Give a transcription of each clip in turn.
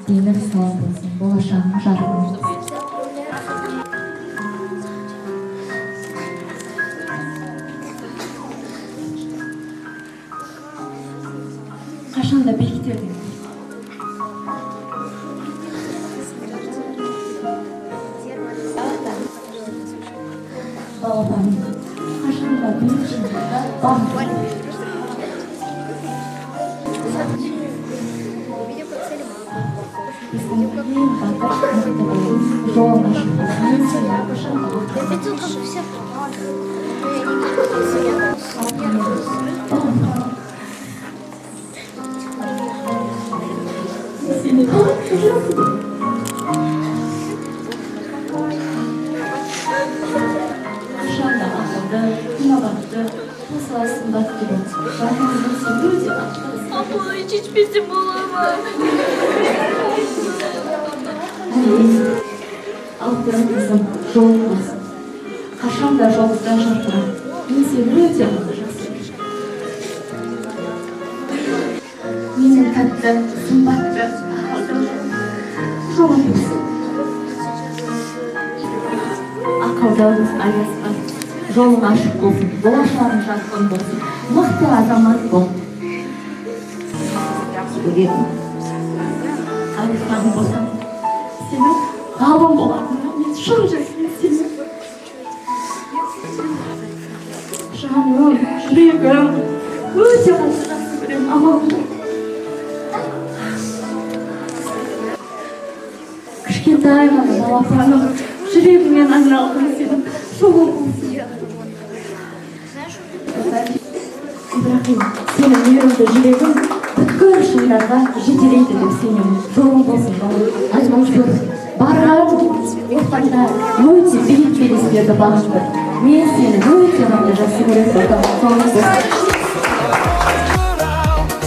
Денің сау болсын, болашағың жарқын болсын. Қашанда биіктерден. Балапаным, қашанда биік шыңдарда бағын. Біздің ең батыр, мықты баламыз, жолың ашық болсын. Мен сені әрқашанда алтыным. Мен сені қатты жақсы көремін. Қашанда ақылды, инабатты, осылай сымбатты бол. Бәріміздің сені өте қатты. Апа, ішпесем бола ма? Алтын қызым, жолың болсын. Қашанда жұлдыздай жарқыра. Мен сені өте қатты жақсы көремін. Менің тәтті, сымбатты, ақылды жолың болсын. Ақылды Алиасқар, жолың ашық болсын, болашағың жарқын болсын, мықты азамат бол. Жақсы көретін. Алиасқарым болсаң, сенің ғалым болатыныңа мен шын жүректен сенемін. Жаным, жүрегім, өте қатты жақсы көремін, аман бол. Кішкентай ғана балапаным, жүрегіңнен айналдым сенің, жолың болсын. Ибрахим, сенің мейірімді жүрегің бүткіл шыңдарға жетелейді деп сенемін. Жолың болсын, балам. Барған ортаңда өте биік белестерді бағындыр. Мен сені өте қатты жақсы көремін, ботам. Жолың болсын.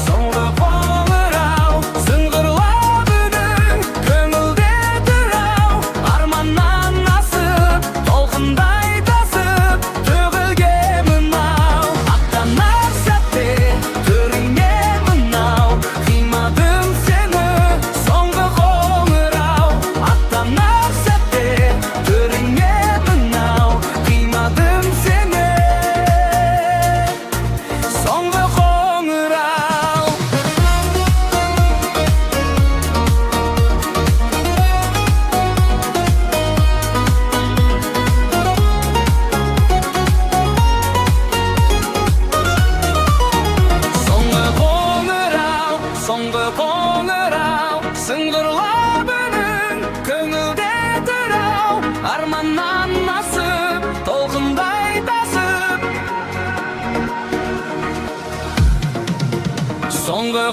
Соңғы қоңырау, сыңғырлап үнің көңілде тұр-ау. Арманнан асып, толқындай тасып, төгілгенмін-ау. Аттанар сәтте түріңе мынау, қимадым сені, соңғы қоңырау. Аттанар сәтте түріңе мынау, қимадым сені, соңғы қоңырау. Соңғы қоңырау, соңғы қоңырау, сыңғырлап үнің көңілде тұр-ау. Арманнан асып, толқындай тасып, соңғы